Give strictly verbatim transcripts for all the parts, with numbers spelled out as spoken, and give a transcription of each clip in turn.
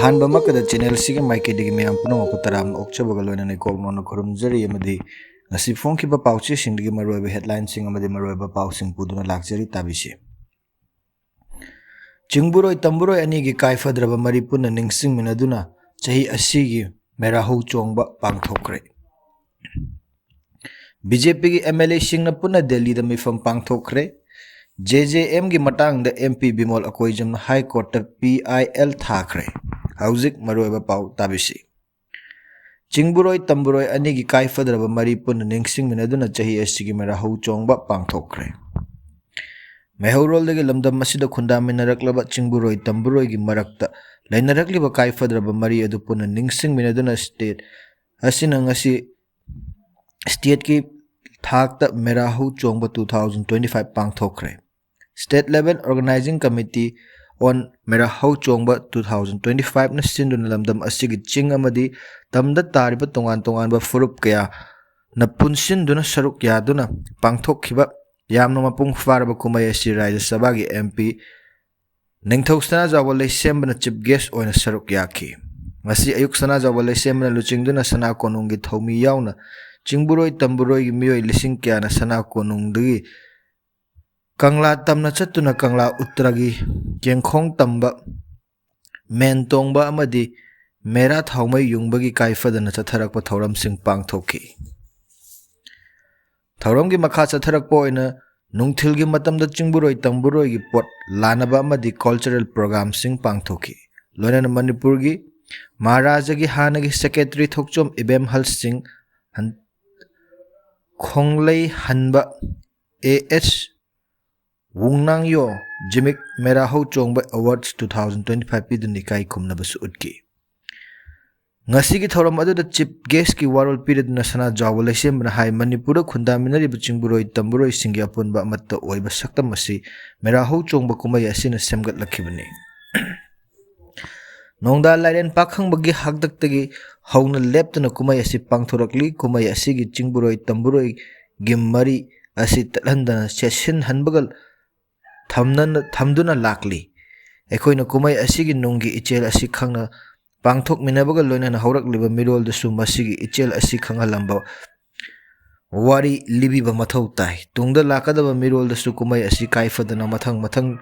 ꯑꯍꯥꯟꯕꯃꯛꯇꯗ ꯆꯦꯅꯦꯜꯁꯤꯒꯤ ꯃꯥꯏꯀꯩꯗꯒꯤ ꯃꯌꯥꯝ ꯄꯨꯝꯅꯃꯛꯄꯨ ꯇꯔꯥꯝꯅ ꯑꯣꯛꯆꯕꯒ ꯂꯣꯏꯅꯅ ꯏꯀꯣꯛ ꯅꯣꯟꯅ ꯈꯨꯔꯨꯝꯖꯔꯤ ꯑꯃꯗꯤ ꯉꯁꯤ ꯐꯣꯡꯈꯤꯕ ꯄꯥꯎꯆꯦꯁꯤꯡꯗꯒꯤ ꯃꯔꯨꯑꯣꯏꯕ ꯍꯦꯗꯂꯥꯏꯟꯁꯤꯡ ꯑꯃꯗꯤ ꯃꯔꯨꯑꯣꯏꯕ ꯄꯥꯎꯁꯤꯡ ꯄꯨꯗꯨꯅ ꯂꯥꯛꯆꯔꯤ꯫ ꯇꯥꯕꯤꯁꯤ꯫ ꯆꯤꯡꯕꯨꯔꯣꯏ ꯇꯝꯕꯨꯔꯣꯏ ꯑꯅꯤꯒꯤ ꯀꯥꯏꯐꯗ꯭ꯔꯕ ꯃꯔꯤ ꯄꯨꯟꯅ ꯅꯤꯡꯁꯤꯡꯃꯤꯟꯅꯗꯨꯅ ꯆꯍꯤ ꯑꯁꯤꯒꯤ ꯃꯦꯔꯥ ꯍꯧ ꯆꯣꯡꯕ ꯄꯥꯡꯊꯣꯛꯈ꯭ꯔꯦ꯫ ꯕꯤ ꯖꯦ ꯄꯤꯒꯤ ꯑꯦꯝ ꯑꯦꯜ ꯑꯦꯁꯤꯡꯅ ꯄꯨꯟꯅ ꯗꯦꯜꯂꯤꯗ ꯃꯤꯐꯝ ꯄꯥꯡꯊꯣꯛꯈ꯭ꯔꯦ꯫ ꯖꯦ ꯖꯦ ꯑꯦꯝꯒꯤ ꯃꯇꯥꯡꯗ M P Bimol ꯑꯀꯣꯏꯖꯝꯅ high ꯀꯣꯔꯠꯇ P I L ꯊꯥꯈ꯭ꯔꯦ꯫ ꯍꯧꯖꯤꯛ ꯃꯔꯨꯑꯣꯏꯕ ꯄꯥꯎ ꯇꯥꯕꯤꯁꯤ꯫ ꯆꯤꯡꯕꯨꯔꯣꯏ ꯇꯝꯕꯨꯔꯣꯏ ꯑꯅꯤꯒꯤ ꯀꯥꯏꯐꯗ꯭ꯔꯕ ꯃꯔꯤ ꯄꯨꯟꯅ ꯅꯤꯡꯁꯤꯡꯃꯤꯟꯅꯗꯨꯅ ꯆꯍꯤ ꯑꯁꯤꯒꯤ ꯃꯦꯔꯥ ꯍꯧ ꯆꯣꯡꯕ ꯄꯥꯡꯊꯣꯛꯈ꯭ꯔꯦ꯫ ꯃꯩꯍꯧꯔꯣꯜꯗꯒꯤ ꯂꯝꯗꯝ ꯑꯁꯤꯗ ꯈꯨꯟꯗꯥꯃꯤꯟꯅꯔꯛꯂꯕ ꯆꯤꯡꯕꯨꯔꯣꯏ ꯇꯝꯕꯨꯔꯣꯏꯒꯤ ꯃꯔꯛꯇ ꯂꯩꯅꯔꯛꯂꯤꯕ ꯀꯥꯏꯐꯗ꯭ꯔꯕ ꯃꯔꯤ ꯑꯗꯨ ꯄꯨꯟꯅ ꯅꯤꯡꯁꯤꯡꯃꯤꯟꯅꯗꯨꯅ ꯁ꯭ꯇꯦꯠ ꯑꯁꯤꯅ ꯉꯁꯤ ꯁ꯭ꯇꯦꯠꯀꯤ ꯊꯥꯛꯇ ꯃꯦꯔꯥ ꯍꯧ ꯆꯣꯡꯕ two thousand twenty five ꯄꯥꯡꯊꯣꯛꯈ꯭ꯔꯦ꯫ State Level Organizing Committee on ꯃꯦꯔꯥ ꯍꯧ ꯆꯣꯡꯕ two thousand twenty fiveꯅ ꯁꯤꯟꯗꯨꯅ ꯂꯝꯗꯝ ꯑꯁꯤꯒꯤ ꯆꯤꯡ ꯑꯃꯗꯤ ꯇꯝꯗ ꯇꯥꯔꯤꯕ ꯇꯣꯉꯥꯟ ꯇꯣꯉꯥꯟꯕ ꯐꯨꯔꯨꯞ ꯀꯌꯥꯅ ꯄꯨꯟꯁꯤꯟꯗꯨꯅ ꯁꯔꯨꯛ ꯌꯥꯗꯨꯅ ꯄꯥꯡꯊꯣꯛꯈꯤꯕ ꯌꯥꯝꯅ ꯃꯄꯨꯡ ꯐꯥꯔꯕ ꯀꯨꯝꯍꯩ ꯑꯁꯤ ꯔꯥꯖ꯭ꯌ ꯁꯚꯥꯒꯤ ꯑꯦꯝ ꯄꯤ ꯅꯤꯡꯊꯧ ꯁꯅꯥꯖꯥꯎꯕ ꯂꯩꯁꯦꯝꯕꯅ chief guest ꯑꯣꯏꯅ ꯁꯔꯨꯛ ꯌꯥꯈꯤ꯫ ꯉꯁꯤ ꯑꯌꯨꯛ ꯁꯅꯥꯖꯥꯎꯕ ꯂꯩꯁꯦꯝꯕꯅ ꯂꯨꯆꯤꯡꯗꯨꯅ ꯁꯅꯥ ꯀꯣꯅꯨꯡꯒꯤ ꯊꯧꯃꯤ ꯌꯥꯎꯅ ꯆꯤꯡꯕꯨꯔꯣꯏ ꯇꯝꯕꯨꯔꯣꯏꯒꯤ ꯃꯤꯑꯣꯏ ꯂꯤꯁꯤꯡ ꯀꯌꯥꯅ ꯁꯅꯥ ꯀꯣꯅꯨꯡꯗꯒꯤ ꯀꯪꯂꯥ ꯇꯝꯅ ꯆꯠꯇꯨꯅ ꯀꯪꯂꯥ ꯎꯠꯇ꯭ꯔꯒꯤ ꯀꯦꯡꯈꯣꯡ ꯇꯝꯕ, ꯃꯦꯟ ꯇꯣꯡꯕ ꯑꯃꯗꯤ ꯃꯦꯔꯥ ꯊꯥꯎꯃꯩ ꯌꯨꯡꯕꯒꯤ ꯀꯥꯏꯐꯗꯅ ꯆꯠꯊꯔꯛꯄ ꯊꯧꯔꯝꯁꯤꯡ ꯄꯥꯡꯊꯣꯛꯈꯤ꯫ ꯊꯧꯔꯝꯒꯤ ꯃꯈꯥ ꯆꯠꯊꯔꯛꯄ ꯑꯣꯏꯅ ꯅꯨꯡꯊꯤꯜꯒꯤ ꯃꯇꯝꯗ ꯆꯤꯡꯕꯨꯔꯣꯏ ꯇꯝꯕꯨꯔꯣꯏꯒꯤ ꯄꯣꯠ ꯂꯥꯟꯅꯕ ꯑꯃꯗꯤ cultural programꯁꯤꯡ ꯄꯥꯡꯊꯣꯛꯈꯤ꯫ ꯂꯣꯏꯅꯅ ꯃꯅꯤꯄꯨꯔꯒꯤ ꯃꯍꯥꯔꯥꯖꯥꯒꯤ ꯍꯥꯟꯅꯒꯤ secretary ꯊꯣꯛꯆꯣꯝ ꯏꯕꯦꯝꯍꯜ ꯁꯤꯡ ꯍꯟ-, ꯈꯣꯡꯂꯩ ꯍꯟꯕ ꯑꯦ ꯑꯦꯁ ꯋꯨꯡꯅꯥꯡꯌꯣ ꯖꯤꯃꯤꯛ ꯃꯦꯔꯥ ꯍꯧ ꯆꯣꯡꯕ awards two thousand twenty five ꯄꯤꯗꯨꯅ ꯏꯀꯥꯏ ꯈꯨꯝꯅꯕꯁꯨ ꯎꯠꯈꯤ꯫ ꯉꯁꯤꯒꯤ ꯊꯧꯔꯝ ꯑꯗꯨꯗ chief guestꯀꯤ ꯋꯥꯔꯣꯜ ꯄꯤꯔꯗꯨꯅ ꯁꯅꯥꯖꯥꯎꯕ ꯂꯩꯁꯦꯝꯕꯅ ꯍꯥꯏ, ꯃꯅꯤꯄꯨꯔꯗ ꯈꯨꯟꯗꯥꯃꯤꯟꯅꯔꯤꯕ ꯆꯤꯡꯕꯨꯔꯣꯏ ꯇꯝꯕꯨꯔꯣꯏꯁꯤꯡꯒꯤ ꯑꯄꯨꯟꯕ ꯑꯃꯠꯇ ꯑꯣꯏꯕ ꯁꯛꯇꯝ ꯑꯁꯤ ꯃꯦꯔꯥ ꯍꯧ ꯆꯣꯡꯕ ꯀꯨꯝꯍꯩ ꯑꯁꯤꯅ ꯁꯦꯝꯒꯠꯂꯛꯈꯤꯕꯅꯤ꯫ ꯅꯣꯡꯗꯥ ꯂꯥꯏꯔꯦꯟ ꯄꯥꯈꯪꯕꯒꯤ ꯍꯥꯛꯇꯛꯇꯒꯤ ꯍꯧꯅ ꯂꯦꯞꯇꯅ ꯀꯨꯝꯍꯩ ꯑꯁꯤ ꯄꯥꯡꯊꯣꯔꯛꯂꯤ꯫ ꯀꯨꯝꯍꯩ ꯑꯁꯤꯒꯤ ꯆꯤꯡꯕꯨꯔꯣꯏ ꯇꯝꯕꯨꯔꯣꯏꯒꯤ ꯃꯔꯤ ꯑꯁꯤ ꯇꯠꯍꯟꯗꯅ ꯆꯦꯠꯁꯤꯟꯍꯟꯕꯒ ꯊꯝꯅ-, ꯊꯝꯗꯨꯅ ꯂꯥꯛꯂꯤ꯫ ꯑꯩꯈꯣꯏꯅ ꯀꯨꯝꯍꯩ ꯑꯁꯤꯒꯤ ꯅꯨꯡꯒꯤ ꯏꯆꯦꯜ ꯑꯁꯤ ꯈꯪꯅ ꯄꯥꯡꯊꯣꯛꯃꯤꯟꯅꯕꯒ ꯂꯣꯏꯅꯅ ꯍꯧꯔꯛꯂꯤꯕ ꯃꯤꯔꯣꯜꯗꯁꯨ ꯃꯁꯤꯒꯤ ꯏꯆꯦꯜ ꯑꯁꯤ ꯈꯪꯍꯜꯂꯝꯕ ꯋꯥꯔꯤ ꯂꯤꯕꯤꯕ ꯃꯊꯧ ꯇꯥꯏ꯫ ꯇꯨꯡꯗ ꯂꯥꯛꯀꯗꯕ ꯃꯤꯔꯣꯜꯗꯁꯨ ꯀꯨꯝꯍꯩ ꯑꯁꯤ ꯀꯥꯏꯐꯗꯅ ꯃꯊꯪ ꯃꯊꯪ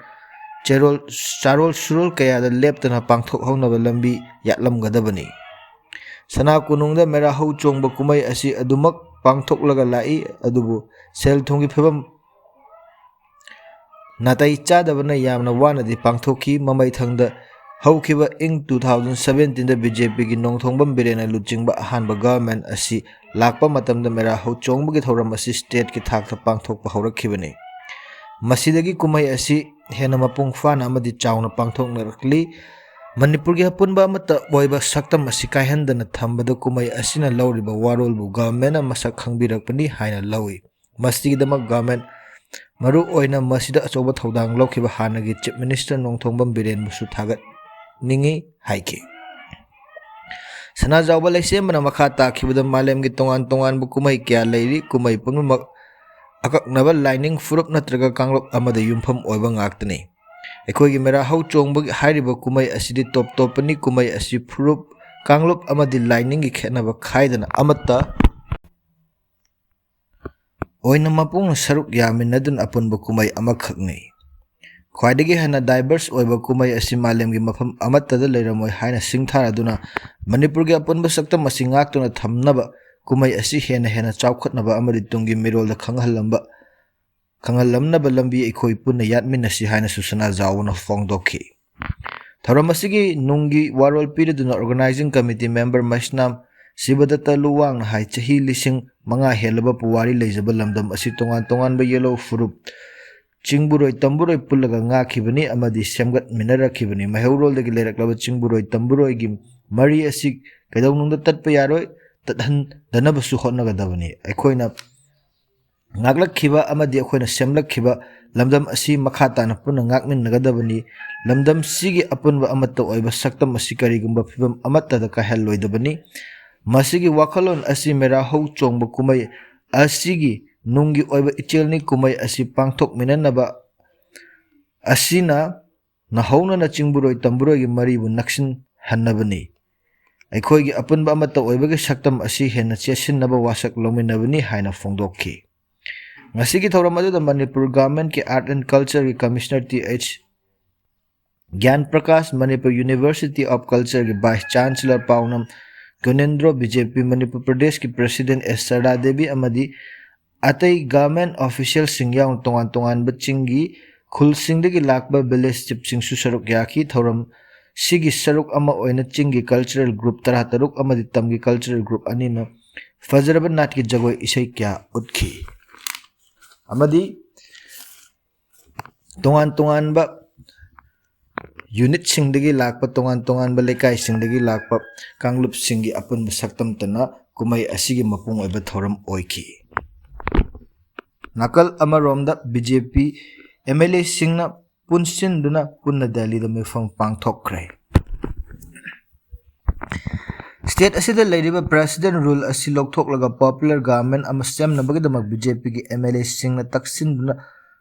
ꯆꯦꯔꯣꯜ, ꯆꯥꯔꯣꯜ ꯁꯨꯔꯣꯜ ꯀꯌꯥꯗ ꯂꯦꯞꯇꯅ ꯄꯥꯡꯊꯣꯛꯍꯧꯅꯕ ꯂꯝꯕꯤ ꯌꯥꯠꯂꯝꯒꯗꯕꯅꯤ꯫ ꯁꯅꯥ ꯀꯣꯅꯨꯡꯗ ꯃꯦꯔꯥ ꯍꯧ ꯆꯣꯡꯕ ꯀꯨꯝꯍꯩ ꯑꯁꯤ ꯑꯗꯨꯃꯛ ꯄꯥꯡꯊꯣꯛꯂꯒ ꯂꯥꯛꯏ, ꯑꯗꯨꯕꯨ ꯁꯦꯜ ꯊꯨꯝꯒꯤ ꯐꯤꯕꯝ ꯅꯥꯇꯩ ꯆꯥꯗꯕꯅ ꯌꯥꯝꯅ ꯋꯥꯅꯗꯤ ꯄꯥꯡꯊꯣꯛꯈꯤ꯫ ꯃꯃꯩꯊꯪꯗ ꯍꯧꯈꯤꯕ ꯏꯪ two thousand seventeen ꯗ BJP ꯒꯤ ꯅꯣꯡꯊꯣꯡꯕꯝ ꯕꯤꯔꯦꯟꯅ ꯂꯨꯆꯤꯡꯕ ꯑꯍꯥꯟꯕ government ꯑꯁꯤ ꯂꯥꯛꯄ ꯃꯇꯝꯗ ꯃꯦꯔꯥ ꯍꯧ ꯆꯣꯡꯕꯒꯤ ꯊꯧꯔꯝ ꯑꯁꯤ state ꯀꯤ ꯊꯥꯛꯇ ꯄꯥꯡꯊꯣꯛꯄ ꯍꯧꯔꯛꯈꯤꯕꯅꯤ꯫ ꯃꯁꯤꯗꯒꯤ ꯀꯨꯝꯍꯩ ꯑꯁꯤ ꯍꯦꯟꯅ ꯃꯄꯨꯡ ꯐꯥꯅ ꯑꯃꯗꯤ ꯆꯥꯎꯅ ꯄꯥꯡꯊꯣꯛꯅꯔꯛꯂꯤ꯫ ꯃꯅꯤꯄꯨꯔꯒꯤ ꯑꯄꯨꯟꯕ ꯑꯃꯠꯇ ꯑꯣꯏꯕ ꯁꯛꯇꯝ ꯑꯁꯤ ꯀꯥꯏꯍꯟꯗꯅ ꯊꯝꯕꯗ ꯀꯨꯝꯍꯩ ꯑꯁꯤꯅ ꯂꯧꯔꯤꯕ ꯋꯥꯔꯣꯜꯕꯨ government ꯅ ꯃꯁꯛ ꯈꯪꯕꯤꯔꯛꯄꯅꯤ ꯍꯥꯏꯅ ꯂꯧꯏ꯫ ꯃꯁꯤꯒꯤꯗꯃꯛ government, ꯃꯔꯨ ꯑꯣꯏꯅ ꯃꯁꯤꯗ ꯑꯆꯧꯕ ꯊꯧꯗꯥꯡ ꯂꯧꯈꯤꯕ ꯍꯥꯟꯅꯒꯤ Chief Minister ꯅꯣꯡꯊꯣꯡꯕꯝ ꯕꯤꯔꯦꯟꯕꯨꯁꯨ ꯊꯥꯒꯠꯅꯤꯡꯏ ꯍꯥꯏꯈꯤ꯫ ꯁꯅꯥꯖꯥꯎꯕ ꯂꯩꯁꯦꯝꯕꯅ ꯃꯈꯥ ꯇꯥꯈꯤꯕꯗ ꯃꯥꯂꯦꯝꯒꯤ ꯇꯣꯉꯥꯟ ꯇꯣꯉꯥꯟꯕ ꯀꯨꯝꯍꯩ ꯀꯌꯥ ꯂꯩꯔꯤ꯫ ꯀꯨꯝꯍꯩ ꯄꯨꯝꯅꯃꯛ ꯑꯀꯛꯅꯕ ꯂꯥꯏꯅꯤꯡ, ꯐꯨꯔꯨꯞ ꯅꯠꯇ꯭ꯔꯒ ꯀꯥꯡꯂꯨꯞ ꯑꯃꯗ ꯌꯨꯝꯐꯝ ꯑꯣꯏꯕ ꯉꯥꯛꯇꯅꯤ꯫ ꯑꯩꯈꯣꯏꯒꯤ ꯃꯦꯔꯥ ꯍꯧ ꯆꯣꯡꯕ ꯍꯥꯏꯔꯤꯕ ꯀꯨꯝꯍꯩ ꯑꯁꯤꯗꯤ ꯇꯣꯞ ꯇꯣꯞꯄꯅꯤ꯫ ꯀꯨꯝꯍꯩ ꯑꯁꯤ ꯐꯨꯔꯨꯞ, ꯀꯥꯡꯂꯨꯞ ꯑꯃꯗꯤ ꯂꯥꯏꯅꯤꯡꯒꯤ ꯈꯦꯠꯅꯕ ꯈꯥꯏꯗꯅ ꯑꯃꯠꯇ ꯑꯣꯏꯅ ꯃꯄꯨꯡ ꯁꯔꯨꯛ ꯌꯥꯃꯤꯟꯅꯗꯨꯅ ꯑꯄꯨꯟꯕ ꯀꯨꯝꯍꯩ ꯑꯃꯈꯛꯅꯤ꯫ ꯈ꯭ꯋꯥꯏꯗꯒꯤ ꯍꯦꯟꯅ diverse ꯑꯣꯏꯕ ꯀꯨꯝꯍꯩ ꯑꯁꯤ ꯃꯥꯂꯦꯝꯒꯤ ꯃꯐꯝ ꯑꯃꯠꯇꯗ ꯂꯩꯔꯝꯃꯣꯏ ꯍꯥꯏꯅ ꯁꯤꯡꯊꯥꯔꯗꯨꯅ ꯃꯅꯤꯄꯨꯔꯒꯤ ꯑꯄꯨꯟꯕ ꯁꯛꯇꯝ ꯑꯁꯤ ꯉꯥꯛꯇꯨꯅ ꯊꯝꯅꯕ ꯀꯨꯝꯍꯩ ꯑꯁꯤ ꯍꯦꯟꯅ ꯍꯦꯟꯅ ꯆꯥꯎꯈꯠꯅꯕ ꯑꯃꯗꯤ ꯇꯨꯡꯒꯤ ꯃꯤꯔꯣꯜꯗ ꯈꯪꯍꯜꯂꯝꯕ, ꯈꯪꯍꯜꯂꯝꯅꯕ ꯂꯝꯕꯤ ꯑꯩꯈꯣꯏ ꯄꯨꯟꯅ ꯌꯥꯠꯃꯤꯟꯅꯁꯤ ꯍꯥꯏꯅꯁꯨ ꯁꯅꯥꯖꯥꯎꯕꯅ ꯐꯣꯡꯗꯣꯛꯈꯤ꯫ ꯊꯧꯔꯝ ꯑꯁꯤꯒꯤ ꯅꯨꯡꯒꯤ ꯋꯥꯔꯣꯜ ꯄꯤꯔꯗꯨꯅ organizing committee member ꯃꯩꯁꯅꯥꯝ ꯁꯤꯕꯗꯠꯇ ꯂꯨꯋꯥꯡꯅ ꯍꯥꯏ, ꯆꯍꯤ ꯂꯤꯁꯤꯡ ꯃꯉꯥ ꯍꯦꯜꯂꯕ ꯄꯨꯋꯥꯔꯤ ꯂꯩꯖꯕ ꯂꯝꯗꯝ ꯑꯁꯤ ꯇꯣꯉꯥꯟ ꯇꯣꯉꯥꯟꯕ ꯌꯦꯜꯍꯧ ꯐꯨꯔꯨꯞ, ꯆꯤꯡꯕꯨꯔꯣꯏ ꯇꯝꯕꯨꯔꯣꯏ ꯄꯨꯜꯂꯒ ꯉꯥꯛꯈꯤꯕꯅꯤ ꯑꯃꯗꯤ ꯁꯦꯝꯒꯠꯃꯤꯟꯅꯔꯛꯈꯤꯕꯅꯤ꯫ ꯃꯩꯍꯧꯔꯣꯜꯗꯒꯤ ꯂꯩꯔꯛꯂꯕ ꯆꯤꯡꯕꯨꯔꯣꯏ ꯇꯝꯕꯨꯔꯣꯏꯒꯤ ꯃꯔꯤ ꯑꯁꯤ ꯀꯩꯗꯧꯅꯨꯡꯗ ꯇꯠꯄ ꯌꯥꯔꯣꯏ, ꯇꯠꯍꯟꯗꯅꯕꯁꯨ ꯍꯣꯠꯅꯒꯗꯕꯅꯤ꯫ ꯑꯩꯈꯣꯏꯅ ꯉꯥꯛꯂꯛꯈꯤꯕ ꯑꯃꯗꯤ ꯑꯩꯈꯣꯏꯅ ꯁꯦꯝꯂꯛꯈꯤꯕ ꯂꯝꯗꯝ ꯑꯁꯤ ꯃꯈꯥ ꯇꯥꯅ ꯄꯨꯟꯅ ꯉꯥꯛꯃꯤꯟꯅꯒꯗꯕꯅꯤ꯫ ꯂꯝꯗꯝꯁꯤꯒꯤ ꯑꯄꯨꯟꯕ ꯑꯃꯠꯇ ꯑꯣꯏꯕ ꯁꯛꯇꯝ ꯑꯁꯤ ꯀꯔꯤꯒꯨꯝꯕ ꯐꯤꯕꯝ ꯑꯃꯠꯇꯗ ꯀꯥꯏꯍꯜꯂꯣꯏꯗꯕꯅꯤ꯫ ꯃꯁꯤꯒꯤ ꯋꯥꯈꯜꯂꯣꯟ ꯑꯁꯤ ꯃꯦꯔꯥ ꯍꯧ ꯆꯣꯡꯕ ꯀꯨꯝꯍꯩ ꯑꯁꯤꯒꯤ ꯅꯨꯡꯒꯤ ꯑꯣꯏꯕ ꯏꯆꯦꯜꯅꯤ꯫ ꯀꯨꯝꯍꯩ ꯑꯁꯤ ꯄꯥꯡꯊꯣꯛꯃꯤꯟꯅꯅꯕ ꯑꯁꯤꯅ ꯅꯧꯍꯧꯅꯅ ꯆꯤꯡꯕꯨꯔꯣꯏ ꯇꯝꯕꯨꯔꯣꯏꯒꯤ ꯃꯔꯤꯕꯨ ꯅꯛꯁꯤꯟꯍꯟꯅꯕꯅꯤ꯫ ꯑꯩꯈꯣꯏꯒꯤ ꯑꯄꯨꯟꯕ ꯑꯃꯠꯇ ꯑꯣꯏꯕꯒꯤ ꯁꯛꯇꯝ ꯑꯁꯤ ꯍꯦꯟꯅ ꯆꯦꯠꯁꯤꯟꯅꯕ ꯋꯥꯁꯛ ꯂꯧꯃꯤꯟꯅꯕꯅꯤ ꯍꯥꯏꯅ ꯐꯣꯡꯗꯣꯛꯈꯤ꯫ ꯉꯁꯤꯒꯤ ꯊꯧꯔꯝ ꯑꯗꯨꯗ ꯃꯅꯤꯄꯨꯔ ꯒꯚꯔꯟꯃꯦꯟꯠꯀꯤ Art and Cultureꯒꯤ Commissioner T H Gyan Prakash, Manipur University of Cultureꯒꯤ Vice Chancellor Paonam Gunendro, B J P Manipur ꯄ꯭ꯔꯗꯦꯁꯀꯤ President ꯑꯦꯁ ꯁꯔꯗꯥ ꯗꯦꯕꯤ ꯑꯃꯗꯤ ꯑꯇꯩ government officialꯁꯤꯡ ꯌꯥꯎꯅ ꯇꯣꯉꯥꯟ ꯇꯣꯉꯥꯟꯕ ꯆꯤꯡꯒꯤ ꯈꯨꯜꯁꯤꯡꯗꯒꯤ ꯂꯥꯛꯄ village chiefꯁꯤꯡꯁꯨ ꯁꯔꯨꯛ ꯌꯥꯈꯤ꯫ ꯊꯧꯔꯝ ꯁꯤꯒꯤ ꯁꯔꯨꯛ ꯑꯃ ꯑꯣꯏꯅ ꯆꯤꯡꯒꯤ cultural group ꯇꯔꯥꯇꯔꯨꯛ ꯑꯃꯗꯤ ꯇꯝꯒꯤ cultural group ꯑꯅꯤꯅ ꯐꯖꯔꯕ ꯅꯥꯠꯀꯤ ꯖꯒꯣꯏ ꯏꯁꯩ ꯀꯌꯥ ꯎꯠꯈꯤ꯫ ꯑꯃꯗꯤ ꯇꯣꯉꯥꯟ ꯇꯣꯉꯥꯟꯕ unitꯁꯤꯡꯗꯒꯤ ꯂꯥꯛꯄ, ꯇꯣꯉꯥꯟ ꯇꯣꯉꯥꯟꯕ ꯂꯩꯀꯥꯏꯁꯤꯡꯗꯒꯤ ꯂꯥꯛꯄ ꯀꯥꯡꯂꯨꯞꯁꯤꯡꯒꯤ ꯑꯄꯨꯟꯕ ꯁꯛꯇꯝꯇꯅ ꯀꯨꯝꯍꯩ ꯑꯁꯤꯒꯤ ꯃꯄꯨꯡ ꯑꯣꯏꯕ ꯊꯧꯔꯝ ꯑꯣꯏꯈꯤ꯫ ꯅꯥꯀꯜ ꯑꯃꯔꯣꯝꯗ, B J P M L ꯑꯦꯁꯤꯡꯅ ꯄꯨꯟꯁꯤꯟꯗꯨꯅ ꯄꯨꯟꯅ ꯗꯦꯜꯂꯤꯗ ꯃꯤꯐꯝ ꯄꯥꯡꯊꯣꯛꯈ꯭ꯔꯦ꯫ State ꯑꯁꯤꯗ ꯂꯩꯔꯤꯕ President Rule ꯑꯁꯤ ꯂꯧꯊꯣꯛꯂꯒ popular government ꯑꯃ ꯁꯦꯝꯅꯕꯒꯤꯗꯃꯛ ꯕꯤ ꯖꯦ ꯄꯤꯒꯤ ꯑꯦꯝ ꯑꯦꯜ ꯑꯦꯁꯤꯡꯅ ꯇꯛꯁꯤꯟꯗꯨꯅ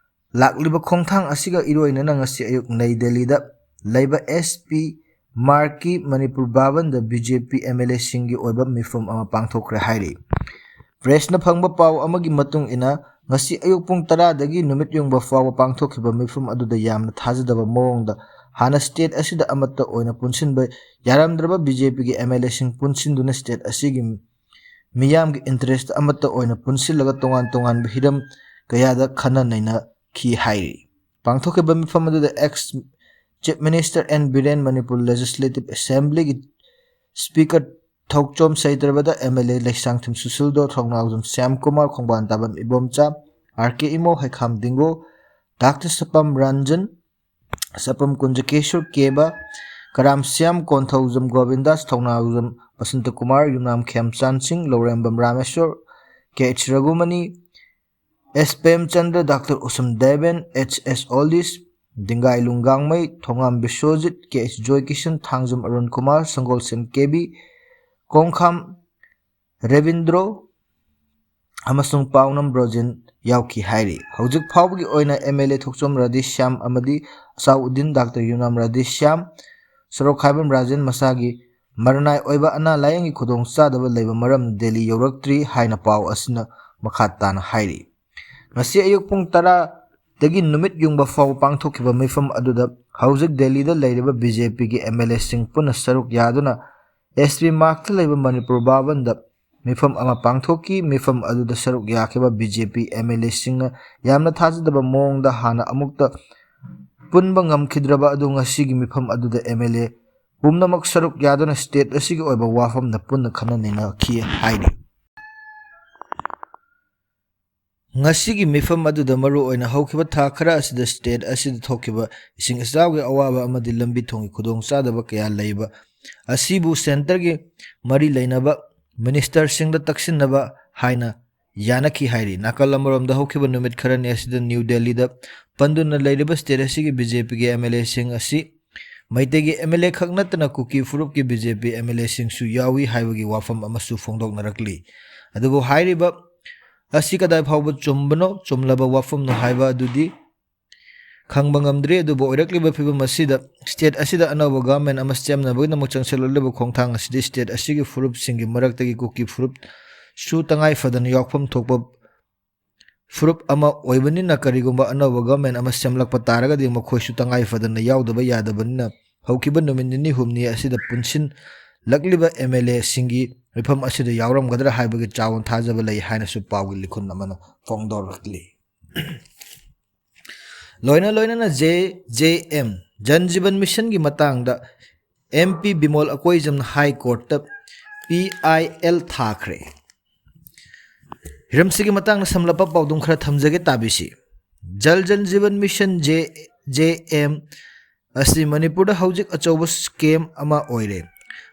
ꯂꯥꯛꯂꯤꯕ ꯈꯣꯡꯊꯥꯡ ꯑꯁꯤꯒ ꯏꯔꯣꯏꯅꯅ ꯉꯁꯤ ꯑꯌꯨꯛ ꯅꯩ ꯗꯦꯜꯂꯤꯗ ꯂꯩꯕ ꯑꯦꯁ ꯄꯤ ꯃꯥꯔꯛꯀꯤ ꯃꯅꯤꯄꯨꯔ ꯚꯕꯟꯗ B J P M L ꯑꯦꯁꯤꯡꯒꯤ ꯑꯣꯏꯕ ꯃꯤꯐꯝ ꯑꯃ ꯄꯥꯡꯊꯣꯛꯈ꯭ꯔꯦ ꯍꯥꯏꯔꯤ꯫ Pressꯅ ꯐꯪꯕ ꯄꯥꯎ ꯑꯃꯒꯤ ꯃꯇꯨꯡ ꯏꯟꯅ, ꯉꯁꯤ ꯑꯌꯨꯛ ꯄꯨꯡ ꯇꯔꯥꯗꯒꯤ ꯅꯨꯃꯤꯠ ꯌꯨꯡꯕ ꯐꯥꯎꯕ ꯄꯥꯡꯊꯣꯛꯈꯤꯕ ꯃꯤꯐꯝ ꯑꯗꯨꯗ ꯌꯥꯝꯅ ꯊꯥꯖꯗꯕ ꯃꯑꯣꯡꯗ ꯍꯥꯟꯅ state ꯑꯁꯤꯗ ꯑꯃꯠꯇ ꯑꯣꯏꯅ ꯄꯨꯟꯁꯤꯟꯕ ꯌꯥꯔꯝꯗ꯭ꯔꯕ ꯕꯤ ꯖꯦ ꯄꯤꯒꯤ ꯑꯦꯝ ꯑꯦꯜ ꯑꯦꯁꯤꯡ ꯄꯨꯟꯁꯤꯟꯗꯨꯅ state ꯑꯁꯤꯒꯤ ꯃꯤꯌꯥꯝꯒꯤ interest ꯑꯃꯠꯇ ꯑꯣꯏꯅ ꯄꯨꯟꯁꯤꯜꯂꯒ ꯇꯣꯉꯥꯟ ꯇꯣꯉꯥꯟꯕ ꯍꯤꯔꯝ ꯀꯌꯥꯗ ꯈꯟꯅ ꯅꯩꯅꯈꯤ ꯍꯥꯏꯔꯤ꯫ ꯄꯥꯡꯊꯣꯛꯈꯤꯕ ꯃꯤꯐꯝ ꯑꯗꯨꯗ ex Chief Minister N Biren, Manipur Legislative Assemblyꯒꯤ Speaker ꯊꯧꯆꯣꯝ ꯁꯩꯇ꯭ꯔꯕꯗ, M L A Leishangthem Susindro, Thounaojam Shyamkumar, Khongbantabam Ibomcha, R K Imo, Heikham Dingo, doctor Sapam Ranjan, Sapam Kunjakeswor Keba, Karam Shyam, Konthoujam Govindas, Thounaojam Basanta Kumar, Yumnam Khemchand Singh, Laurembam Rameshwor, K H Raghumani, S Premchandra, doctor Usham Deben, H S Olish, Dingangai Lunggangmei, Thongam Biswajit, K H Joykishan, Thangjam Arun Kumar, Sanggolsem K B, ꯀꯣꯡꯈꯥꯝ ꯔꯕꯤꯟꯗ꯭ꯔꯣ, ꯑꯃꯁꯨꯡ ꯄꯥꯎꯅꯝ ꯕ꯭ꯔꯣꯖꯦꯟ ꯌꯥꯎꯈꯤ ꯍꯥꯏꯔꯤ꯫ ꯍꯧꯖꯤꯛ ꯐꯥꯎꯕꯒꯤ ꯑꯣꯏꯅ MLA ꯊꯣꯛꯆꯣꯝ ꯔꯥꯙꯦꯁ꯭ꯌꯥꯝ ꯑꯃꯗꯤ ꯑꯁꯥꯎꯗꯤꯟ ꯗꯥꯛꯇꯔ ꯌꯨꯅꯥꯝ ꯔꯥꯙꯦꯁ꯭ꯌꯥꯝ, ꯁꯣꯔꯣꯛꯈꯥꯏꯕꯝ ꯔꯥꯖꯦꯟ ꯃꯁꯥꯒꯤ ꯃꯔꯅꯥꯏ ꯑꯣꯏꯕ ꯑꯅꯥ ꯂꯥꯌꯦꯡꯒꯤ ꯈꯨꯗꯣꯡꯆꯥꯗꯕ ꯂꯩꯕ ꯃꯔꯝꯅ ꯗꯦꯜꯂꯤ ꯌꯧꯔꯛꯇ꯭ꯔꯤ ꯍꯥꯏꯅ ꯄꯥꯎ ꯑꯁꯤꯅ ꯃꯈꯥ ꯇꯥꯅ ꯍꯥꯏꯔꯤ꯫ ꯉꯁꯤ ꯑꯌꯨꯛ ꯄꯨꯡ ꯇꯔꯥꯗꯒꯤ ꯅꯨꯃꯤꯠ ꯌꯨꯡꯕ ꯐꯥꯎꯕ ꯄꯥꯡꯊꯣꯛꯈꯤꯕ ꯃꯤꯐꯝ ꯑꯗꯨꯗ ꯍꯧꯖꯤꯛ ꯗꯦꯜꯂꯤꯗ ꯂꯩꯔꯤꯕ BJPꯒꯤ MLAꯁꯤꯡ ꯄꯨꯟꯅ ꯁꯔꯨꯛ ꯌꯥꯗꯨꯅ ST Margꯇ ꯂꯩꯕ ꯃꯅꯤꯄꯨꯔ ꯚꯕꯟꯗ ꯃꯤꯐꯝ ꯑꯃ ꯄꯥꯡꯊꯣꯛꯈꯤ꯫ ꯃꯤꯐꯝ ꯑꯗꯨꯗ ꯁꯔꯨꯛ ꯌꯥꯈꯤꯕ BJP MLAꯁꯤꯡꯅ ꯌꯥꯝꯅ ꯊꯥꯖꯗꯕ ꯃꯑꯣꯡꯗ ꯍꯥꯟꯅ ꯑꯃꯨꯛꯇ ꯄꯨꯟꯕ ꯉꯝꯈꯤꯗ꯭ꯔꯕ ꯑꯗꯨ ꯉꯁꯤꯒꯤ ꯃꯤꯐꯝ ꯑꯗꯨꯗ MLA ꯄꯨꯝꯅꯃꯛ ꯁꯔꯨꯛ ꯌꯥꯗꯨꯅ state ꯑꯁꯤꯒꯤ ꯑꯣꯏꯕ ꯋꯥꯐꯝꯗ ꯄꯨꯟꯅ ꯈꯟꯅ ꯅꯩꯅꯈꯤ ꯍꯥꯏꯔꯤ꯫ ꯉꯁꯤꯒꯤ ꯃꯤꯐꯝ ꯑꯗꯨꯗ ꯃꯔꯨꯑꯣꯏꯅ ꯍꯧꯈꯤꯕ ꯊꯥ ꯈꯔ ꯑꯁꯤꯗ state ꯑꯁꯤꯗ ꯊꯣꯛꯈꯤꯕ ꯏꯁꯤꯡ ꯏꯆꯥꯎꯒꯤ ꯑꯋꯥꯕ ꯑꯃꯗꯤ ꯂꯝꯕꯤ ꯊꯣꯡꯒꯤ ꯈꯨꯗꯣꯡꯆꯥꯗꯕ ꯀꯌꯥ ꯂꯩꯕ ꯑꯁꯤꯕꯨ centreꯒꯤ ꯃꯔꯤ ꯂꯩꯅꯕ ministerꯁꯤꯡꯗ ꯇꯛꯁꯤꯟꯅꯕ ꯍꯥꯏꯅ ꯌꯥꯅꯈꯤ ꯍꯥꯏꯔꯤ꯫ ꯅꯥꯀꯜ ꯑꯃꯔꯣꯝꯗ ꯍꯧꯈꯤꯕ ꯅꯨꯃꯤꯠ ꯈꯔꯅꯤ ꯑꯁꯤꯗ ꯅ꯭ꯌꯨ ꯗꯦꯜꯂꯤꯗ ꯄꯟꯗꯨꯅ ꯂꯩꯔꯤꯕ state ꯑꯁꯤꯒꯤ BJPꯒꯤ MLAꯁꯤꯡ ꯑꯁꯤ ꯃꯩꯇꯩꯒꯤ MLA ꯈꯛ ꯅꯠꯇꯅ ꯀꯨꯀꯤ ꯐꯨꯔꯨꯞꯀꯤ BJP MLAꯁꯤꯡꯁꯨ ꯌꯥꯎꯏ ꯍꯥꯏꯕꯒꯤ ꯋꯥꯐꯝ ꯑꯃꯁꯨ ꯐꯣꯡꯗꯣꯛꯅꯔꯛꯂꯤ꯫ ꯑꯗꯨꯕꯨ ꯍꯥꯏꯔꯤꯕ ꯑꯁꯤ ꯀꯗꯥꯏ ꯐꯥꯎꯕ ꯆꯨꯝꯕꯅꯣ, ꯆꯨꯝꯂꯕ ꯋꯥꯐꯝꯅꯣ ꯍꯥꯏꯕ ꯑꯗꯨꯗꯤ ꯈꯪꯕ ꯉꯝꯗ꯭ꯔꯤ꯫ ꯑꯗꯨꯕꯨ ꯑꯣꯏꯔꯛꯂꯤꯕ ꯐꯤꯕꯝ ꯑꯁꯤꯗ state ꯑꯁꯤꯗ ꯑꯅꯧꯕ government ꯑꯃ ꯁꯦꯝꯅꯕꯒꯤꯗꯃꯛ ꯆꯪꯁꯤꯜꯂꯛꯂꯤꯕ ꯈꯣꯡꯊꯥꯡ ꯑꯁꯤꯗꯤ state ꯑꯁꯤꯒꯤ ꯐꯨꯔꯨꯞꯁꯤꯡꯒꯤ ꯃꯔꯛꯇꯒꯤ ꯀꯨꯀꯤ ꯐꯨꯔꯨꯞꯁꯨ ꯇꯉꯥꯏ ꯐꯗꯅ ꯌꯥꯎꯐꯝ ꯊꯣꯛꯄ ꯐꯨꯔꯨꯞ ꯑꯃ ꯑꯣꯏꯕꯅꯤꯅ, ꯀꯔꯤꯒꯨꯝꯕ ꯑꯅꯧꯕ government ꯑꯃ ꯁꯦꯝꯂꯛꯄ ꯇꯥꯔꯒꯗꯤ ꯃꯈꯣꯏꯁꯨ ꯇꯉꯥꯏ ꯐꯗꯅ ꯌꯥꯎꯗꯕ ꯌꯥꯗꯕꯅꯤꯅ, ꯍꯧꯈꯤꯕ ꯅꯨꯃꯤꯠ ꯅꯤꯅꯤ ꯍꯨꯝꯅꯤ ꯑꯁꯤꯗ ꯄꯨꯟꯁꯤꯜꯂꯛꯂꯤꯕ MLAꯁꯤꯡꯒꯤ ꯃꯤꯐꯝ ꯑꯁꯤꯗ ꯌꯥꯎꯔꯝꯒꯗ꯭ꯔꯥ ꯍꯥꯏꯕꯒꯤ ꯆꯥꯎꯅ ꯊꯥꯖꯕ ꯂꯩ ꯍꯥꯏꯅꯁꯨ ꯄꯥꯎꯒꯤ ꯂꯤꯈꯨꯟ ꯑꯃꯅ ꯐꯣꯡꯗꯣꯔꯛꯂꯤ꯫ ꯂꯣꯏꯅ ꯂꯣꯏꯅꯅ JJM, Jal Jeevan Missionꯒꯤ ꯃꯇꯥꯡꯗ MP ꯕꯤꯃꯣꯜ ꯑꯀꯣꯏꯖꯝꯅ High Courtꯇ PIL ꯊꯥꯈ꯭ꯔꯦ꯫ ꯍꯤꯔꯝꯁꯤꯒꯤ ꯃꯇꯥꯡꯗ ꯁꯝꯂꯞꯄ ꯄꯥꯎꯗꯝ ꯈꯔ ꯊꯝꯖꯒꯦ, ꯇꯥꯕꯤꯁꯤ꯫ Jal Jeevan Mission, JJM, ꯑꯁꯤ ꯃꯅꯤꯄꯨꯔꯗ ꯍꯧꯖꯤꯛ ꯑꯆꯧꯕ scam ꯑꯃ ꯑꯣꯏꯔꯦ꯫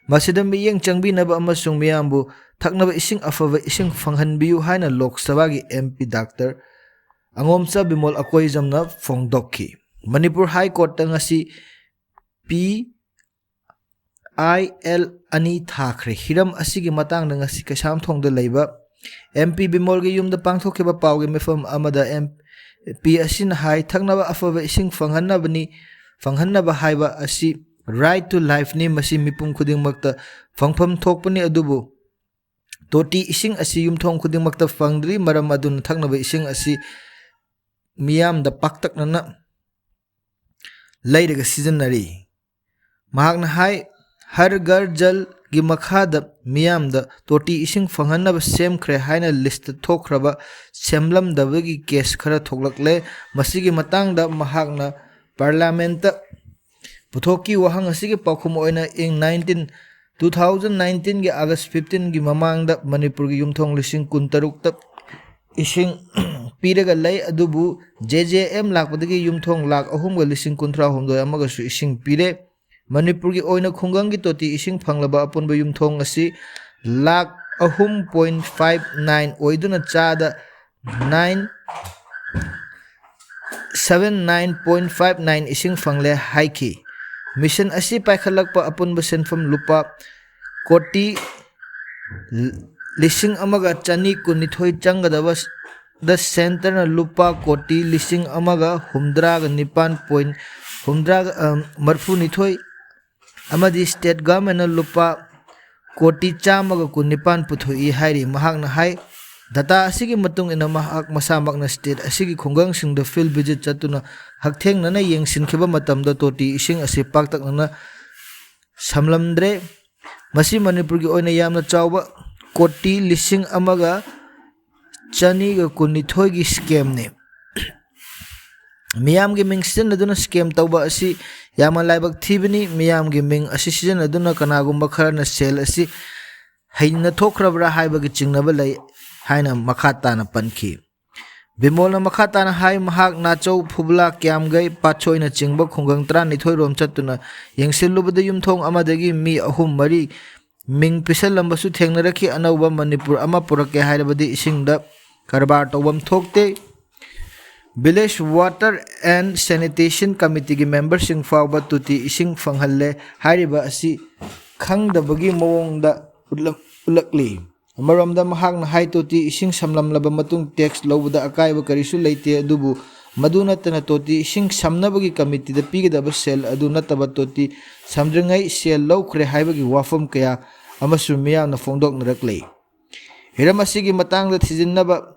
ꯃꯁꯤꯗ ꯃꯤꯠꯌꯦꯡ ꯆꯪꯕꯤꯅꯕ ꯑꯃꯁꯨꯡ ꯃꯤꯌꯥꯝꯕꯨ ꯊꯛꯅꯕ ꯏꯁꯤꯡ ꯑꯐꯕ ꯏꯁꯤꯡ ꯐꯪꯍꯟꯕꯤꯌꯨ ꯍꯥꯏꯅ ꯂꯣꯛ ꯁꯚꯥꯒꯤ MP ꯗꯥꯛꯇꯔ ꯑꯉꯣꯝꯆꯥ ꯕꯤꯃꯣꯜ ꯑꯀꯣꯏꯖꯝꯅ ꯐꯣꯡꯗꯣꯛꯈꯤ꯫ ꯃꯅꯤꯄꯨꯔ High Courtꯇ ꯉꯁꯤ PIL ꯑꯅꯤ ꯊꯥꯈ꯭ꯔꯦ꯫ ꯍꯤꯔꯝ ꯑꯁꯤꯒꯤ ꯃꯇꯥꯡꯗ ꯉꯁꯤ ꯀꯩꯁꯥꯝꯊꯣꯡꯗ ꯂꯩꯕ ꯑꯦꯝ ꯄꯤ ꯕꯤꯃꯣꯜꯒꯤ ꯌꯨꯝꯗ ꯄꯥꯡꯊꯣꯛꯈꯤꯕ ꯄꯥꯎꯒꯤ ꯃꯤꯐꯝ ꯑꯃꯗ ꯑꯦꯝ ꯄꯤ ꯑꯁꯤꯅ ꯍꯥꯏ, ꯊꯛꯅꯕ ꯑꯐꯕ ꯏꯁꯤꯡ ꯐꯪꯍꯟꯅꯕꯅꯤ, ꯐꯪꯍꯟꯅꯕ ꯍꯥꯏꯕ ꯑꯁꯤ right to lifeꯅꯤ, ꯃꯁꯤ ꯃꯤꯄꯨꯝ ꯈꯨꯗꯤꯡꯃꯛꯇ ꯐꯪꯐꯝ ꯊꯣꯛꯄꯅꯤ, ꯑꯗꯨꯕꯨ ꯇꯣꯇꯤ ꯏꯁꯤꯡ ꯑꯁꯤ ꯌꯨꯝꯊꯣꯡ ꯈꯨꯗꯤꯡꯃꯛꯇ ꯐꯪꯗ꯭ꯔꯤ, ꯃꯔꯝ ꯑꯗꯨꯅ ꯊꯛꯅꯕ ꯏꯁꯤꯡ ꯑꯁꯤ ꯃꯤꯌꯥꯝꯗ ꯄꯥꯛꯇꯛꯅꯅ ꯂꯩꯔꯒ ꯁꯤꯖꯤꯟꯅꯔꯤ꯫ ꯃꯍꯥꯛꯅ ꯍꯥꯏ, ꯍꯔ ꯘꯔ ꯖꯜꯒꯤ ꯃꯈꯥꯗ ꯃꯤꯌꯥꯝꯗ ꯇꯣꯇꯤ ꯏꯁꯤꯡ ꯐꯪꯍꯟꯅꯕ ꯁꯦꯝꯈ꯭ꯔꯦ ꯍꯥꯏꯅ ꯂꯤꯁꯇ ꯊꯣꯛꯈ꯭ꯔꯕ ꯁꯦꯝꯂꯝꯗꯕꯒꯤ ꯀꯦꯁ ꯈꯔ ꯊꯣꯛꯂꯛꯂꯦ꯫ ꯃꯁꯤꯒꯤ ꯃꯇꯥꯡꯗ ꯃꯍꯥꯛꯅ ꯄꯥꯔꯂꯤꯌꯥꯃꯦꯟꯠꯇ ꯄꯨꯊꯣꯛꯈꯤ꯫ ꯋꯥꯍꯪ ꯑꯁꯤꯒꯤ ꯄꯥꯎꯈꯨꯝ ꯑꯣꯏꯅ ꯏꯪ nineteen, two thousand nineteenꯒꯤ August fifteenꯒꯤ ꯃꯃꯥꯡꯗ ꯃꯅꯤꯄꯨꯔꯒꯤ ꯌꯨꯝꯊꯣꯡ ꯂꯤꯁꯤꯡ ꯀꯨꯟꯇꯔꯨꯛꯇ ꯏꯁꯤꯡ ꯄꯤꯔꯒ ꯂꯩ, ꯑꯗꯨꯕꯨ ꯖꯦ ꯖꯦ ꯑꯦꯝ ꯂꯥꯛꯄꯗꯒꯤ ꯌꯨꯝꯊꯣꯡ ꯂꯥꯈ ꯑꯍꯨꯝꯒ ꯂꯤꯁꯤꯡ ꯀꯨꯟꯊ꯭ꯔꯥ ꯍꯨꯝꯗꯣꯏ ꯑꯃꯒꯁꯨ ꯏꯁꯤꯡ ꯄꯤꯔꯦ꯫ ꯃꯅꯤꯄꯨꯔꯒꯤ ꯑꯣꯏꯅ ꯈꯨꯡꯒꯪꯒꯤ ꯇꯣꯇꯤ ꯏꯁꯤꯡ ꯐꯪꯂꯕ ꯑꯄꯨꯟꯕ ꯌꯨꯝꯊꯣꯡ ꯑꯁꯤ ꯂꯥꯈ ꯑꯍꯨꯝ point five nine ꯑꯣꯏꯗꯨꯅ ꯆꯥꯗ nine seven nine point five nine ꯏꯁꯤꯡ ꯐꯪꯂꯦ ꯍꯥꯏꯈꯤ꯫ ꯃꯤꯁꯟ ꯑꯁꯤ ꯄꯥꯏꯈꯠꯂꯛꯄ ꯑꯄꯨꯟꯕ ꯁꯦꯟꯐꯝ ꯂꯨꯄꯥ ꯀꯣꯇꯤ ꯂꯤꯁꯤꯡ ꯑꯃꯒ ꯆꯅꯤ ꯀꯨꯟꯅꯤꯊꯣꯏ ꯆꯪꯒꯗꯕ ꯗ ꯁꯦꯟꯇꯔꯅ ꯂꯨꯄꯥ ꯀꯣꯇꯤ ꯂꯤꯁꯤꯡ ꯑꯃꯒ ꯍꯨꯝꯗ꯭ꯔꯥꯒ ꯅꯤꯄꯥꯟ ꯄꯣꯏꯟ ꯍꯨꯝꯗ꯭ꯔꯥꯒ, ꯑ, ꯃꯔꯤꯐꯨꯅꯤꯊꯣꯏ ꯑꯃꯗꯤ ꯁ꯭ꯇꯦꯠ ꯒꯚꯔꯟꯃꯦꯟꯠꯅ ꯂꯨꯄꯥ ꯀꯣꯇꯤ ꯆꯥꯝꯃꯒ ꯀꯨꯟꯅꯤꯄꯥꯟ ꯄꯨꯊꯣꯛꯏ ꯍꯥꯏꯔꯤ꯫ ꯃꯍꯥꯛꯅ ꯍꯥꯏ, ꯗꯇꯥ ꯑꯁꯤꯒꯤ ꯃꯇꯨꯡ ꯏꯟꯅ ꯃꯍꯥꯛ ꯃꯁꯥꯃꯛꯅ ꯁ꯭ꯇꯦꯠ ꯑꯁꯤꯒꯤ ꯈꯨꯡꯒꯪꯁꯤꯡꯗ ꯐꯤꯜꯗ ꯚꯤꯖꯤꯠ ꯆꯠꯇꯨꯅ ꯍꯛꯊꯦꯡꯅꯅ ꯌꯦꯡꯁꯤꯟꯈꯤꯕ ꯃꯇꯝꯗ ꯇꯣꯇꯤ ꯏꯁꯤꯡ ꯑꯁꯤ ꯄꯥꯛꯇꯛꯅꯅ ꯁꯝꯂꯝꯗ꯭ꯔꯦ꯫ ꯃꯁꯤ ꯃꯅꯤꯄꯨꯔꯒꯤ ꯑꯣꯏꯅ ꯌꯥꯝꯅ ꯆꯥꯎꯕ ꯀꯣꯇꯤ ꯂꯤꯁꯤꯡ ꯑꯃꯒ ꯆꯅꯤꯒ ꯀꯨꯟꯅꯤꯊꯣꯏꯒꯤ ꯁ꯭ꯀꯦꯝꯅꯤ꯫ ꯃꯤꯌꯥꯝꯒꯤ ꯃꯤꯡ ꯁꯤꯖꯤꯟꯅꯗꯨꯅ ꯁ꯭ꯀꯦꯝ ꯇꯧꯕ ꯑꯁꯤ ꯌꯥꯝꯅ ꯂꯥꯏꯕꯛ ꯊꯤꯕꯅꯤ꯫ ꯃꯤꯌꯥꯝꯒꯤ ꯃꯤꯡ ꯑꯁꯤ ꯁꯤꯖꯤꯟꯅꯗꯨꯅ ꯀꯅꯥꯒꯨꯝꯕ ꯈꯔꯅ ꯁꯦꯜ ꯑꯁꯤ ꯍꯩꯅ ꯊꯣꯛꯈ꯭ꯔꯕ꯭ꯔꯥ ꯍꯥꯏꯕꯒꯤ ꯆꯤꯡꯅꯕ ꯂꯩ ꯍꯥꯏꯅ ꯃꯈꯥ ꯇꯥꯅ ꯄꯟꯈꯤ꯫ ꯕꯤꯃꯣꯜꯅ ꯃꯈꯥ ꯇꯥꯅ ꯍꯥꯏ, ꯃꯍꯥꯛ ꯅꯥꯆꯧ, ꯐꯨꯕꯂꯥ, ꯀ꯭ꯌꯥꯝꯒꯩ, ꯄꯥꯠꯁꯣꯏꯅꯆꯤꯡꯕ ꯈꯨꯡꯒꯪ ꯇꯔꯥꯅꯤꯊꯣꯏ ꯔꯣꯝ ꯆꯠꯇꯨꯅ ꯌꯦꯡꯁꯤꯜꯂꯨꯕꯗ ꯌꯨꯝꯊꯣꯡ ꯑꯃꯗꯒꯤ ꯃꯤ ꯑꯍꯨꯝ ꯃꯔꯤ ꯃꯤꯡ ꯄꯤꯁꯜꯂꯝꯕꯁꯨ ꯊꯦꯡꯅꯔꯛꯈꯤ꯫ ꯑꯅꯧꯕ ꯃꯅꯤꯄꯨꯔ ꯑꯃ ꯄꯨꯔꯛꯀꯦ ꯍꯥꯏꯔꯕꯗꯤ ꯏꯁꯤꯡꯗ ꯀꯔꯕꯥꯔ ꯇꯧꯐꯝ ꯊꯣꯛꯇꯦ꯫ Village Water and Sanitation Committeeꯒꯤ ꯃꯦꯝꯕꯔꯁꯤꯡ ꯐꯥꯎꯕ ꯇꯣꯇꯤ ꯏꯁꯤꯡ ꯐꯪꯍꯜꯂꯦ ꯍꯥꯏꯔꯤꯕ ꯑꯁꯤ ꯈꯪꯗꯕꯒꯤ ꯃꯑꯣꯡꯗ ꯎꯠꯂꯛ-, ꯎꯠꯂꯛꯂꯤ꯫ ꯑꯃꯔꯣꯝꯗ ꯃꯍꯥꯛꯅ ꯍꯥꯏ, ꯇꯣꯇꯤ ꯏꯁꯤꯡ ꯁꯝꯂꯝꯂꯕ ꯃꯇꯨꯡ ꯇꯦꯛꯁ ꯂꯧꯕꯗ ꯑꯀꯥꯏꯕ ꯀꯔꯤꯁꯨ ꯂꯩꯇꯦ, ꯑꯗꯨꯕꯨ ꯃꯗꯨ ꯅꯠꯇꯅ ꯇꯣꯇꯤ ꯏꯁꯤꯡ ꯁꯝꯅꯕꯒꯤ ꯀꯃꯤꯇꯤꯗ ꯄꯤꯒꯗꯕ ꯁꯦꯜ ꯑꯗꯨ ꯅꯠꯇꯕ ꯇꯣꯇꯤ ꯁꯝꯗ꯭ꯔꯤꯉꯩ ꯁꯦꯜ ꯂꯧꯈ꯭ꯔꯦ ꯍꯥꯏꯕꯒꯤ ꯋꯥꯐꯝ ꯀꯌꯥ ꯑꯃꯁꯨ ꯃꯤꯌꯥꯝꯅ ꯐꯣꯡꯗꯣꯛꯅꯔꯛꯂꯤ꯫ ꯍꯤꯔꯝ ꯑꯁꯤꯒꯤ ꯃꯇꯥꯡꯗ ꯊꯤꯖꯤꯟꯅꯕ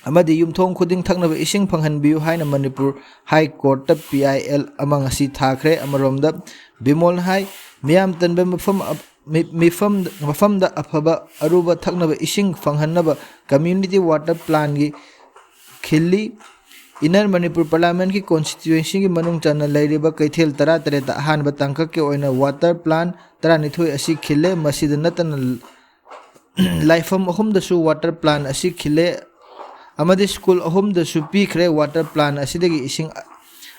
ꯑꯃꯗꯤ ꯌꯨꯝꯊꯣꯡ ꯈꯨꯗꯤꯡ ꯊꯛꯅꯕ ꯏꯁꯤꯡ ꯐꯪꯍꯟꯕꯤꯌꯨ ꯍꯥꯏꯅ ꯃꯅꯤꯄꯨꯔ ꯍꯥꯏ ꯀꯣꯔꯠꯇ ꯄꯤ ꯑꯥꯏ ꯑꯦꯜ ꯑꯃ ꯉꯁꯤ ꯊꯥꯈ꯭ꯔꯦ꯫ ꯑꯃꯔꯣꯝꯗ ꯕꯤꯃꯣꯜꯅ ꯍꯥꯏ, ꯃꯤꯌꯥꯝ ꯇꯟꯕ ꯃꯐꯝ, ꯃꯤ-, ꯃꯤꯐꯝ, ꯃꯐꯝꯗ ꯑꯐꯕ ꯑꯔꯨꯕ ꯊꯛꯅꯕ ꯏꯁꯤꯡ ꯐꯪꯍꯟꯅꯕ ꯀꯝꯃ꯭ꯌꯨꯅꯤꯇꯤ ꯋꯥꯇꯔ ꯄ꯭ꯂꯥꯟꯒꯤ ꯈꯤꯜꯂꯤ꯫ ꯏꯟꯅꯔ ꯃꯅꯤꯄꯨꯔ ꯄꯥꯔꯂꯤꯌꯥꯃꯦꯟꯠꯀꯤ ꯀꯣꯟꯁꯇꯤꯇ꯭ꯌꯨꯑꯦꯟꯁꯤꯒꯤ ꯃꯅꯨꯡ ꯆꯟꯅ ꯂꯩꯔꯤꯕ ꯀꯩꯊꯦꯜ ꯇꯔꯥꯇꯔꯦꯠꯇ ꯑꯍꯥꯟꯕ ꯇꯥꯡꯀꯛꯀꯤ ꯑꯣꯏꯅ ꯋꯥꯇꯔ ꯄ꯭ꯂꯥꯟ ꯇꯔꯥꯅꯤꯊꯣꯏ ꯑꯁꯤ ꯈꯤꯜꯂꯦ꯫ ꯃꯁꯤꯗ ꯅꯠꯇꯅ ꯂꯥꯏꯐꯝ ꯑꯍꯨꯝꯗꯁꯨ ꯋꯥꯇꯔ ꯄ꯭ꯂꯥꯟ ꯑꯁꯤ ꯈꯤꯜꯂꯦ ꯑꯃꯗꯤ ꯁ꯭ꯀꯨꯜ ꯑꯍꯨꯝꯗꯁꯨ ꯄꯤꯈ꯭ꯔꯦ꯫ ꯋꯥꯇꯔ ꯄ꯭ꯂꯥꯟ ꯑꯁꯤꯗꯒꯤ ꯏꯁꯤꯡ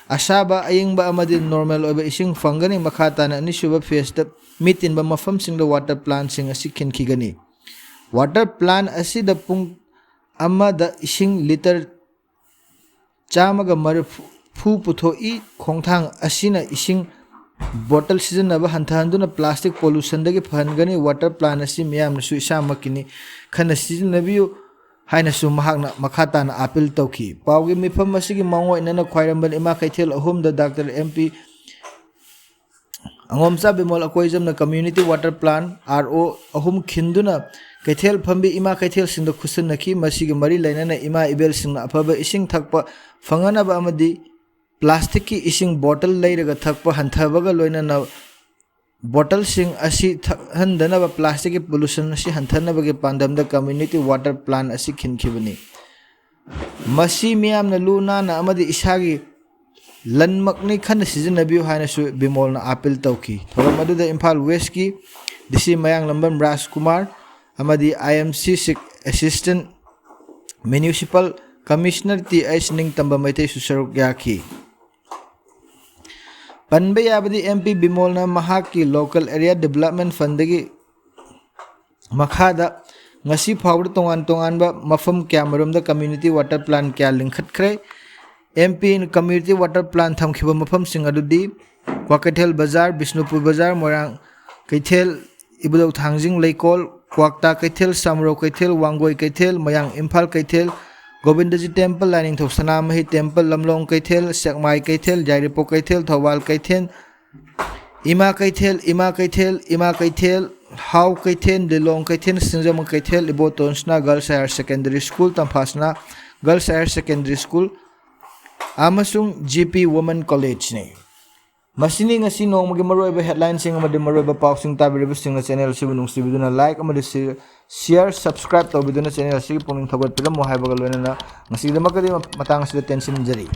ꯑꯁꯥꯕ, ꯑꯌꯤꯡꯕ ꯑꯃꯗꯤ ꯅꯣꯔꯃꯦꯜ ꯑꯣꯏꯕ ꯏꯁꯤꯡ ꯐꯪꯒꯅꯤ꯫ ꯃꯈꯥ ꯇꯥꯅ ꯑꯅꯤꯁꯨꯕ ꯐꯦꯖꯇ ꯃꯤ ꯇꯤꯟꯕ ꯃꯐꯝꯁꯤꯡꯗ ꯋꯥꯇꯔ ꯄ꯭ꯂꯥꯟꯁꯤꯡ ꯑꯁꯤ ꯈꯤꯟꯈꯤꯒꯅꯤ꯫ ꯋꯥꯇꯔ ꯄ꯭ꯂꯥꯟ ꯑꯁꯤꯗ ꯄꯨꯡ ꯑꯃꯗ ꯏꯁꯤꯡ ꯂꯤꯇꯔ ꯆꯥꯝꯃꯒ ꯃꯔꯤꯐꯨ ꯄꯨꯊꯣꯛꯏ꯫ ꯈꯣꯡꯊꯥꯡ ꯑꯁꯤꯅ ꯏꯁꯤꯡ ꯕꯣꯇꯜ ꯁꯤꯖꯤꯟꯅꯕ ꯍꯟꯊꯍꯟꯗꯨꯅ ꯄ꯭ꯂꯥꯁꯇꯤꯛ ꯄꯣꯂꯨꯁꯟꯗꯒꯤ ꯐꯍꯟꯒꯅꯤ꯫ ꯋꯥꯇꯔ ꯄ꯭ꯂꯥꯟ ꯑꯁꯤ ꯃꯤꯌꯥꯝꯅꯁꯨ ꯏꯁꯥꯃꯛꯀꯤꯅꯤ ꯈꯟꯅ ꯁꯤꯖꯤꯟꯅꯕꯤꯌꯨ ꯍꯥꯏꯅꯁꯨ ꯃꯍꯥꯛꯅ ꯃꯈꯥ ꯇꯥꯅ ꯑꯥꯄꯤꯜ ꯇꯧꯈꯤ꯫ ꯄꯥꯎꯒꯤ ꯃꯤꯐꯝ ꯑꯁꯤꯒꯤ ꯃꯥꯡꯑꯣꯏꯅꯅ ꯈ꯭ꯋꯥꯏꯔꯝꯕꯟ ꯏꯃꯥ ꯀꯩꯊꯦꯜ ꯑꯍꯨꯝꯗ doctor M P Angomcha Bimol ꯑꯀꯣꯏꯖꯝꯅ community water plant, R O, ꯑꯍꯨꯝ ꯈꯤꯟꯗꯨꯅ ꯀꯩꯊꯦꯜ ꯐꯝꯕꯤ ꯏꯃꯥ ꯀꯩꯊꯦꯜꯁꯤꯡꯗ ꯈꯨꯠꯁꯤꯟꯅꯈꯤ꯫ ꯃꯁꯤꯒꯤ ꯃꯔꯤ ꯂꯩꯅꯅ ꯏꯃꯥ ꯏꯕꯦꯜꯁꯤꯡꯅ ꯑꯐꯕ ꯏꯁꯤꯡ ꯊꯛꯄ ꯐꯪꯍꯟꯅꯕ ꯑꯃꯗꯤ ꯄ꯭ꯂꯥꯁꯇꯤꯛꯀꯤ ꯏꯁꯤꯡ ꯕꯣꯇꯜ ꯂꯩꯔꯒ ꯊꯛꯄ ꯍꯟꯊꯕꯒ ꯂꯣꯏꯅꯅ ꯕꯣꯇꯜꯁꯤꯡ ꯑꯁꯤ ꯊꯛꯍꯟꯗꯅꯕ ꯄ꯭ꯂꯥꯁꯇꯤꯛꯀꯤ ꯄꯣꯂꯨꯁꯟ ꯑꯁꯤ ꯍꯟꯊꯅꯕꯒꯤ ꯄꯥꯟꯗꯝꯗ ꯀꯝꯃ꯭ꯌꯨꯅꯤꯇꯤ ꯋꯥꯇꯔ ꯄ꯭ꯂꯥꯟ ꯑꯁꯤ ꯈꯤꯟꯈꯤꯕꯅꯤ꯫ ꯃꯁꯤ ꯃꯤꯌꯥꯝꯅ ꯂꯨ ꯅꯥꯟꯅ ꯑꯃꯗꯤ ꯏꯁꯥꯒꯤ ꯂꯟꯃꯛꯅꯤ ꯈꯟꯅ ꯁꯤꯖꯤꯟꯅꯕꯤꯌꯨ ꯍꯥꯏꯅꯁꯨ ꯕꯤꯃꯣꯜꯅ ꯑꯥꯄꯤꯜ ꯇꯧꯈꯤ꯫ ꯊꯧꯔꯝ ꯑꯗꯨꯗ ꯏꯝꯐꯥꯜ ꯋꯦꯁꯀꯤ ꯗꯤ ꯁꯤ ꯃꯌꯥꯡꯂꯝꯕꯝ ꯔꯥꯖꯀꯨꯃꯥꯔ ꯑꯃꯗꯤ ꯑꯥꯏ ꯑꯦꯝ ꯁꯤ ꯁꯤꯛ assistant municipal commissioner T H Ningthamba ꯃꯩꯇꯩꯁꯨ ꯁꯔꯨꯛ ꯌꯥꯈꯤ꯫ ꯄꯟꯕ ꯌꯥꯕꯗꯤ ꯑꯦꯝ ꯄꯤ ꯕꯤꯃꯣꯜꯅ ꯃꯍꯥꯛꯀꯤ ꯂꯣꯀꯦꯜ ꯑꯦꯔꯤꯌꯥ ꯗꯤꯕꯦꯂꯞꯃꯦꯟ ꯐꯟꯗꯒꯤ ꯃꯈꯥꯗ ꯉꯁꯤ ꯐꯥꯎꯕꯗ ꯇꯣꯉꯥꯟ ꯇꯣꯉꯥꯟꯕ ꯃꯐꯝ ꯀꯌꯥꯃꯔꯨꯝꯗ ꯀꯝꯃ꯭ꯌꯨꯅꯤꯇꯤ ꯋꯥꯇꯔ ꯄ꯭ꯂꯥꯟ ꯀꯌꯥ ꯂꯤꯡꯈꯠꯈ꯭ꯔꯦ꯫ ꯑꯦꯝ ꯄꯤꯅ ꯀꯝꯃ꯭ꯌꯨꯅꯤꯇꯤ ꯋꯥꯇꯔ ꯄ꯭ꯂꯥꯟ ꯊꯝꯈꯤꯕ ꯃꯐꯝꯁꯤꯡ ꯑꯗꯨꯗꯤ ꯀ꯭ꯋꯥꯀꯩꯊꯦꯜ ꯕꯖꯥꯔ, ꯕꯤꯁꯅꯨꯄꯨꯔ ꯕꯖꯥꯔ, ꯃꯣꯏꯔꯥꯡ ꯀꯩꯊꯦꯜ, ꯏꯕꯨꯙꯧ ꯊꯥꯡꯖꯤꯡ ꯂꯩꯀꯣꯜ, ꯀ꯭ꯋꯥꯛꯇꯥ ꯀꯩꯊꯦꯜ, ꯁꯥꯃꯨꯔꯧ ꯀꯩꯊꯦꯜ, ꯋꯥꯡꯒꯣꯏ ꯀꯩꯊꯦꯜ, ꯃꯌꯥꯡ ꯏꯝꯐꯥꯜ ꯀꯩꯊꯦꯜ, ꯒꯣꯕꯤꯟꯗꯖꯤ ꯇꯦꯝꯄꯜ, ꯂꯥꯏꯅꯤꯡꯊꯧ ꯁꯅꯥꯃꯍꯤ ꯇꯦꯝꯄꯜ, ꯂꯝꯂꯣꯡ ꯀꯩꯊꯦꯜ, ꯁꯦꯛꯃꯥꯏ ꯀꯩꯊꯦꯜ, ꯌꯥꯏꯔꯤꯄꯣꯛ ꯀꯩꯊꯦꯜ, ꯊꯧꯕꯥꯜ ꯀꯩꯊꯦꯜ, ꯏꯃꯥ ꯀꯩꯊꯦꯜ, ꯏꯃꯥ ꯀꯩꯊꯦꯜ, ꯏꯃꯥ ꯀꯩꯊꯦꯜ, ꯍꯥꯎ ꯀꯩꯊꯦꯜ, ꯂꯤꯂꯣꯡ ꯀꯩꯊꯦꯜ, ꯁꯤꯡꯖꯃꯩ ꯀꯩꯊꯦꯜ, ꯏꯕꯣꯇꯣꯟ ꯁꯅꯥ Girls Higher Secondary School, ꯇꯝꯐꯥꯁꯅꯥ Girls Higher Secondary School ꯑꯃꯁꯨꯡ G P Women Collegeꯅꯤ꯫ ꯃꯁꯤꯅꯤ ꯉꯁꯤ ꯅꯣꯡꯃꯒꯤ ꯃꯔꯨꯑꯣꯏꯕ headlineꯁꯤꯡ ꯑꯃꯗꯤ ꯃꯔꯨꯑꯣꯏꯕ ꯄꯥꯎꯁꯤꯡ꯫ ꯇꯥꯕꯤꯔꯤꯕꯁꯤꯡꯅ channel ꯑꯁꯤꯕꯨ ꯅꯨꯡꯁꯤꯕꯤꯗꯨꯅ like ꯑꯃꯗꯤ share, subscribe ꯇꯧꯕꯤꯗꯨꯅ channel ꯑꯁꯤꯒꯤ ꯄꯨꯛꯅꯤꯡ ꯊꯧꯒꯠꯄꯤꯔꯝꯃꯨ ꯍꯥꯏꯕꯒ ꯂꯣꯏꯅꯅ ꯉꯁꯤꯒꯤꯗꯃꯛꯇꯗꯤ ꯃꯇꯥꯡ ꯑꯁꯤꯗ ꯇꯦꯟꯁꯤꯟꯖꯔꯤ꯫